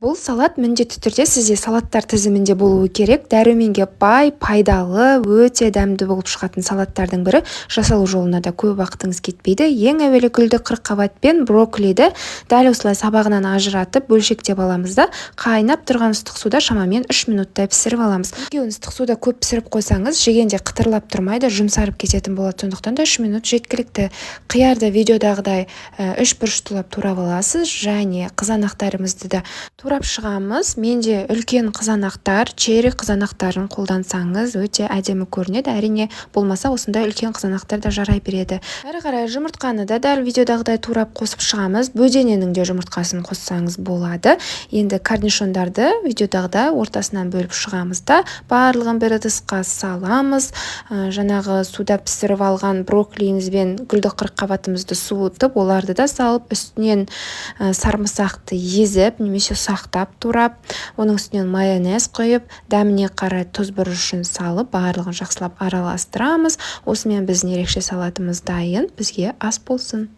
Бұл салат міндетті түрде сізде салаттар тізімінде болуы керек. Дәруменге бай, пайдалы, өте дәмді болып шығатын салаттардың бірі. Жасалу жолына да көп уақытыңыз кетпейді. Ең әуелі гүлді қырыққабат пен брокколиді дәл осылай сабағынан ажыратып, бөлшектеп аламыз да, қайнап тұрған ыстық суда шамамен 3 минуттай пісіріп аламыз. Екеуін ыстық суда көп пісіріп қойсаңыз, жегенде қытырлап тұрмайды, жұмсарып кететін болады. Сондықтан да 3 минут жеткілікті. Қиярды видеодағыдай үш бұрыштылап турап аласыз және қызанақтарымызды да турап шығамыз. Менде үлкен қызанақтар, черри қызанақтарын қолдансаңыз, өте әдемі көрінеді. Әрине, болмаса, осындай үлкен қызанақтар да жарай береді. Әрі қарай жұмыртқаны да дәл видеодағыдай турап қосып шығамыз. Бөдененің де жұмыртқасын қоссаңыз болады. Енді корнишондарды видеодағыдай ортасынан бөліп шығамыз да, барлығын бір ыдысқа саламыз. Жаңағы суда пісіріп алған брокколиіміз бен гүлді қырыққабатымызды суытып, оларды да салып, үстінен сарымсақты езіп немесе ұсақтап турап, оның үстінен майонез құйып, дәміне қарай тұз, бұрышын салып, барлығын жақсылап араластырамыз. Осымен біздің ерекше салатымыз дайын. Бізге ас болсын!